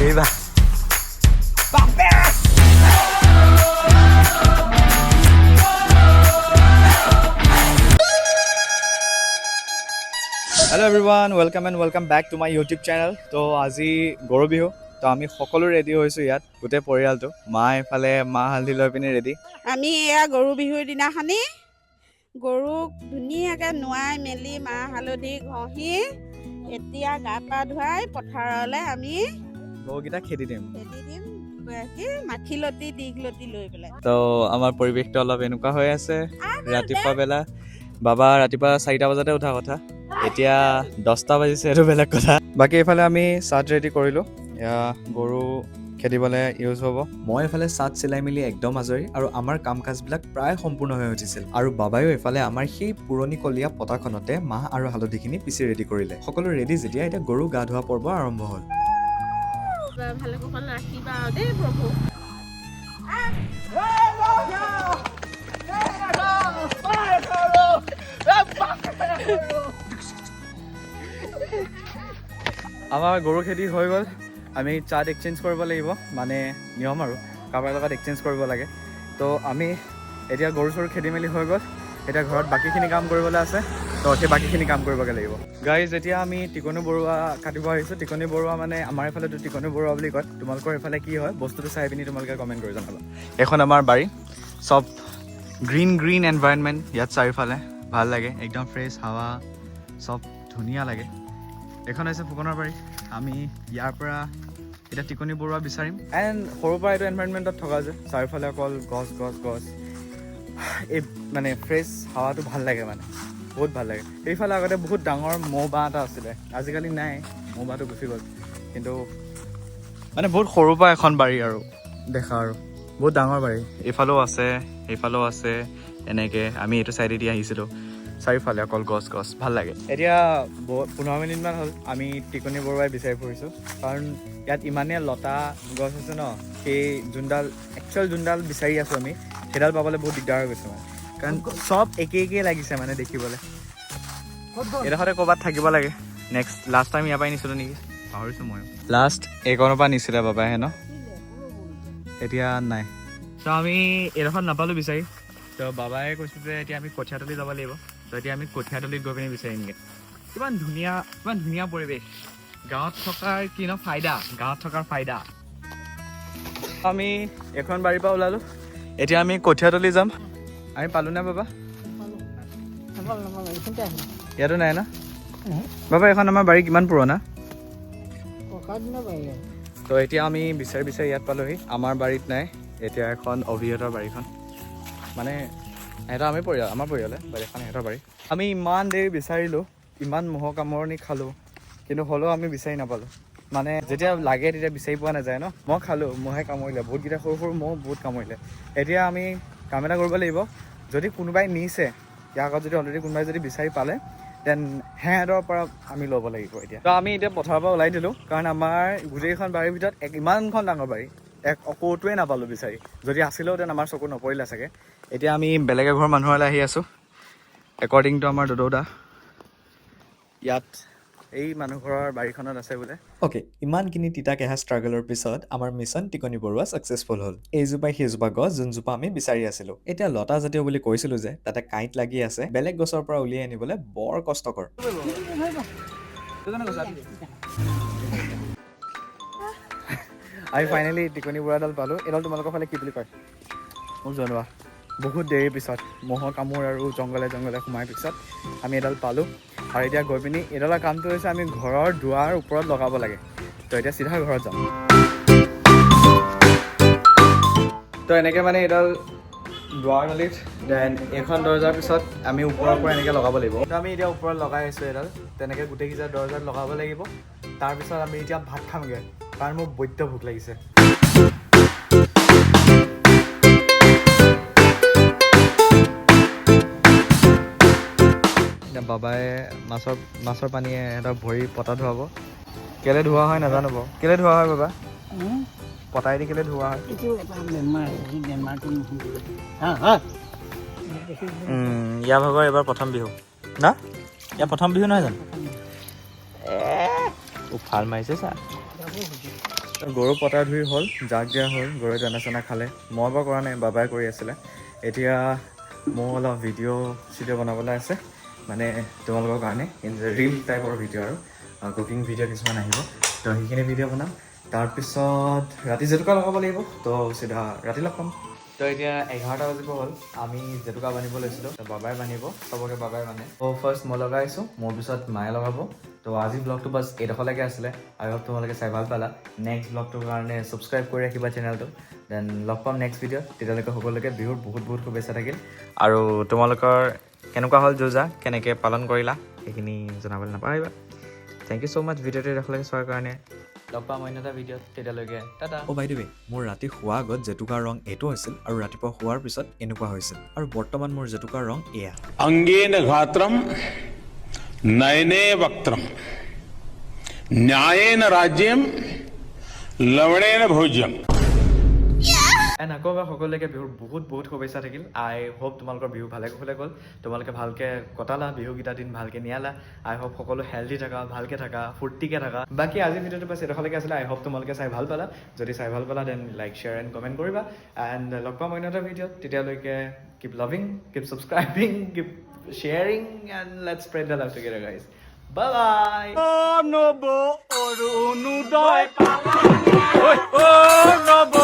এইবা। Hello everyone, welcome and welcome back to my YouTube channel. তো আজি গৰু বিহু। তো আমি সকলো ৰেডি হৈছোঁ ইয়াত, গোটেই পৰিয়ালটো। মা এইফালে মাহ হালধি লৈ পিনি ৰেডি। আমি এয়া গৰু বিহুৰ দিনাখনি গৰুক ধুনীয়াকৈ নোৱাই মেলি, মাহ হালধি ঘঁহি, এতিয়া গা পা ধুৱাই পথাৰলৈ আমি গৰুকেইটা খেদি দিম। খেদি দিম, কি মাখিলতি দীঘলতি লৈ পেলাই। তো আমাৰ পৰিৱেশটো অলপ এনেকুৱা হৈ আছে। ৰাতিপুৱা বেলা বাবা ৰাতিপুৱা 4টা বজাতে উঠা কথা, এতিয়া 10টা বাজিছে, এইটো বেলেগ কথা। বাকী এইফালে আমি চাট ৰেডি কৰিলোঁ, এয়া গৰু খেদিবলৈ ইউজ হ'ব। মই এইফালে চাট চিলাই মেলি একদম আজৰি আৰু আমাৰ কাম কাজবিলাক প্ৰায় সম্পূৰ্ণ হৈ উঠিছিল আৰু বাবায়ো এইফালে আমাৰ সেই পুৰণিকলীয়া পতাখনতে মাহ আৰু হালধিখিনি পিচি ৰেডি কৰিলে। সকলো ৰেডি যেতিয়া এতিয়া গৰু গা ধোৱা পৰ্ব আৰম্ভ হ'ল। ভালে কুশলে ৰাখিবা আৰু দেই প্ৰভু। আমাৰ গৰু খেদি হৈ গ'ল। আমি চাট এক্সচেঞ্জ কৰিব লাগিব, মানে নিয়ম আৰু কাৰোবাৰ লগত এক্সচেঞ্জ কৰিব লাগে। তো আমি এতিয়া গৰু চৰু খেদি মেলি হৈ গ'ল, এতিয়া ঘৰত বাকীখিনি কাম কৰিবলৈ আছে। তো সেই বাকীখিনি কাম কৰিবগৈ লাগিব। গাইজ, এতিয়া আমি টিকনি বৰুৱা কাটিব আহিছোঁ। টিকনি বৰুৱা মানে আমাৰ এইফালেতো টিকনি বৰুৱা বুলি কয়, তোমালোকৰ এইফালে কি হয় বস্তুটো চাই পিনি তোমালোকে কমেণ্ট কৰি জনাবা। এইখন আমাৰ বাৰী, চব গ্ৰীণ গ্ৰীণ এনভাইৰনমেণ্ট ইয়াত, চাৰিওফালে ভাল লাগে, একদম ফ্ৰেছ হাৱা, চব ধুনীয়া লাগে। এইখন হৈছে ফুকনৰ বাৰী। আমি ইয়াৰ পৰা এতিয়া টিকনি বৰুৱা বিচাৰিম। এণ্ড সৰুৰ পৰা এইটো এনভাইৰনমেণ্টত থকা যে চাৰিওফালে অকল গছ গছ গছ, এই মানে ফ্ৰেছ হাৱাটো ভাল লাগে, মানে বহুত ভাল লাগে। সেইফালে আগতে বহুত ডাঙৰ মহ বাহ এটা আছিলে, আজিকালি নাই, মহ বাহটো গুচি গ'ল। কিন্তু মানে বহুত সৰুৰ পৰা এখন বাৰী আৰু দেখা আৰু বহুত ডাঙৰ বাৰী। এইফালেও আছে, সেইফালেও আছে, এনেকৈ আমি এইটো চাইডেদি আহিছিলোঁ। চাৰিওফালে অকল গছ গছ, ভাল লাগে। এতিয়া 15 মিনিটমান হ'ল, আমি টিকনি বৰুৱাই বিচাৰি ফুৰিছোঁ, কাৰণ ইয়াত ইমানেই লতা গছ আছে ন, সেই যোনডাল একচুৱেল যোনডাল বিচাৰি আছোঁ আমি, সেইডাল পাবলৈ বহুত দিগদাৰ হৈ গৈছে মানে, কাৰণ চব একে একেই লাগিছে মানে দেখিবলৈ। এইডোখৰতে ক'ৰবাত থাকিব লাগে। নেক্সট লাষ্ট টাইম ইয়াৰ পৰাই নিছিলোঁ নেকি, পাহৰিছোঁ ময়ো। লাষ্ট এইকণৰ পৰা নিছিলে বাবাই হেনো, এতিয়া নাই। ত' আমি এইডোখৰত নাপালোঁ বিচাৰি। ত' বাবাই কৈছে যে এতিয়া আমি কঠীয়াতলি যাব লাগিব। ত' এতিয়া আমি কঠীয়াতলিত গৈ পিনি বিচাৰিমগৈ। কিমান ধুনীয়া, কিমান ধুনীয়া পৰিৱেশ। গাঁৱত থকাৰ কি ন ফাইদা, গাঁৱত থকাৰ ফাইদা। আমি এখন বাৰীৰ পৰা ওলালোঁ, এতিয়া আমি কঠীয়াতলি যাম। আমি পালোঁ নে বাবা? ইয়াতো নাই ন বাবা? এইখন আমাৰ বাৰী কিমান পুৰণা। তো এতিয়া আমি বিচাৰি বিচাৰি ইয়াত পালোহি। আমাৰ বাৰীত নাই। এতিয়া এখন অভিহঁতৰ বাৰীখন, মানে এটা আমি পৰিয়াল, আমাৰ পৰিয়ালে বাৰী এখন সিহঁতৰ বাৰী। আমি ইমান দেৰি বিচাৰিলোঁ, ইমান ম'হৰ কামোৰণি খালোঁ, কিন্তু হ'লেও আমি বিচাৰি নাপালোঁ। মানে যেতিয়া লাগে তেতিয়া বিচাৰি পোৱা নাযায় ন। মই খালোঁ, মহে কামুৰিলে বহুতকেইটা, সৰু সৰু মহ বহুত কামুৰিলে। এতিয়া আমি কাম এটা কৰিব লাগিব, যদি কোনোবাই নিছে ইয়াৰ আগত, যদি অলৰেডি কোনোবাই যদি বিচাৰি পালে, then সিহঁতৰ পৰা আমি ল'ব লাগিব এতিয়া। তো আমি এতিয়া পথাৰৰ পৰা ওলাই দিলোঁ, কাৰণ আমাৰ গোটেইখন বাৰীৰ ভিতৰত এক ইমানখন ডাঙৰ বাৰী, এক অকৌটোৱে নাপালোঁ বিচাৰি। যদি আছিলেও then আমাৰ চকু নপৰিলে চাগে। এতিয়া আমি বেলেগ এঘৰ মানুহলৈ আহি আছোঁ। একৰ্ডিং টু আমাৰ দদৌদা, ইয়াত এই মানুহ ঘৰৰ বাৰীখনত আছে বোলে। অ'কে, ইমানখিনি তিতা কেঁহা ষ্ট্ৰাগলৰ পিছত আমাৰ মিছন টিকনি বৰুৱা ছাকচেছফুল হ'ল। এইজোপাই সেইজোপা গছ যোনজোপা আমি বিচাৰি আছিলোঁ। এতিয়া লতা জাতীয় বুলি কৈছিলোঁ যে তাতে কাঁইট লাগি আছে, বেলেগ গছৰ পৰা উলিয়াই আনিবলৈ বৰ কষ্টকৰ। আমি ফাইনেলি টিকনি বুঢ়াডাল পালোঁ। এইডাল তোমালোকৰ ফালে কি বুলি কয় মোক জনোৱা। বহুত দেৰিৰ পিছত ম'হৰ কামোৰ আৰু জংঘলে জংঘলে সোমাৰ পিছত আমি এডাল পালোঁ। আৰু এতিয়া গৈ পিনি এইডালৰ কামটো হৈছে আমি ঘৰৰ দুৱাৰ ওপৰত লগাব লাগে। তো এতিয়া চিধা ঘৰত যাম। তো এনেকৈ মানে এইডাল দুৱাৰ দলিত, then এইখন দৰ্জাৰ পিছত আমি ওপৰৰ পৰা এনেকৈ লগাব লাগিব। তো আমি এতিয়া ওপৰত লগাই আছোঁ এডাল, তেনেকৈ গোটেইকেইটা দৰ্জাত লগাব লাগিব। তাৰপিছত আমি এতিয়া ভাত খামগৈ, কাৰণ মোৰ বৈদ্য ভোক লাগিছে। এতিয়া বাবাই মাছৰ মাছৰ পানীয়ে সিহঁতৰ ভৰি পতা ধুৱাব। কেলে ধোৱা হয় নাজানো বাৰু। কেলে ধোৱা হয় বাবা? পতাই দি কেলে ধোৱা হয়? ইয়াৰ ভাগৰ এইবাৰ প্ৰথম বিহু না? ইয়াৰ প্ৰথম বিহু নহয় জানো? উফাল মাৰিছে চা। গৰু পতা ধুই হ'ল, জাক দিয়া হ'ল, গৰুৱে দানা চানা খালে। মই বাৰু কৰা নাই, বাবাই কৰি আছিলে। এতিয়া মোৰ অলপ ভিডিঅ' চিডিঅ' বনাবলৈ আছে, মানে তোমালোকৰ কাৰণে ৰিল টাইপৰ ভিডিঅ' আৰু কুকিং ভিডিঅ' কিছুমান আহিব। তো সেইখিনি ভিডিঅ' বনাম, তাৰপিছত ৰাতি জেতুকা লগাব লাগিব। তো চিধা ৰাতি লগ পাম। তো এতিয়া 11টা বাজিব হ'ল। আমি জেতুকা বান্ধিব লৈছিলোঁ। তো বাবাই বান্ধিব চবকে, বাবাই বান্ধে। তো ফাৰ্ষ্ট মই লগাইছোঁ, মোৰ পিছত মায়ে লগাব। তো আজি ব্লগটো বাছ এইডোখৰলৈকে আছিলে। আই হোপ তোমালোকে চাই ভাল পালা। নেক্সট ব্লগটোৰ কাৰণে ছাবস্ক্ৰাইব কৰি ৰাখিবা চেনেলটো। Then লগ পাম নেক্সট ভিডিঅ'ত। তেতিয়ালৈকে সকলোকে বিহুৰ বহুত বহুত শুভেচ্ছা থাকিল। আৰু তোমালোকৰ কেনেকুৱা হ'ল, যুঁজা কেনেকৈ পালন কৰিলা, সেইখিনি জনাবলৈ নাপাহৰিবা। Thank you so মাছ ভিডিঅ'টো এইডোখৰলৈকে চোৱাৰ কাৰণে। লগ পাম অন্য এটা ভিডিঅ'ত, তেতিয়ালৈকে টাটা। অ' বাই the ৱে, মোৰ ৰাতি শোৱা আগত জেতুকাৰ ৰং এইটো হৈছিল আৰু ৰাতিপুৱা শোৱাৰ পিছত এনেকুৱা হৈছিল আৰু বৰ্তমান মোৰ জেতুকাৰ ৰং এয়া। अंगेन गात्रम, नयने वक्त्रम, न्यायेन राज्यम, लवणेन भोज्यम। এণ্ড আকৌ এবাৰ সকলোকে বিহুৰ বহুত বহুত শুভেচ্ছা থাকিল। আই হোপ তোমালোকৰ বিহু ভালে কুশলে গ'ল, তোমালোকে ভালকৈ কটালা, বিহুকেইটা দিন ভালকৈ নিয়ালা। আই হোপ সকলো হেল্ডি থাকা, ভালকৈ থাকা, ফূৰ্তিকৈ থাকা। বাকী আজি ভিডিঅ'টো বাছ এইডোখৰলৈকে আছিলে। আই হোপ তোমালোকে চাই ভাল পালা। যদি চাই ভাল পালা, then like, share and comment কৰিবা। এণ্ড লগ পাম অন্য এটা ভিডিঅ'ত। তেতিয়ালৈকে keep loving, keep subscribing, keep sharing and let's spread the love together, guys. Bye bye. Nav Orunodoi পালা, ঐ নৱ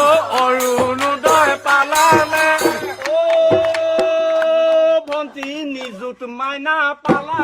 অৰুণোদয় পালানে? অ ভন্টি, নিযুত মাইনা পালা?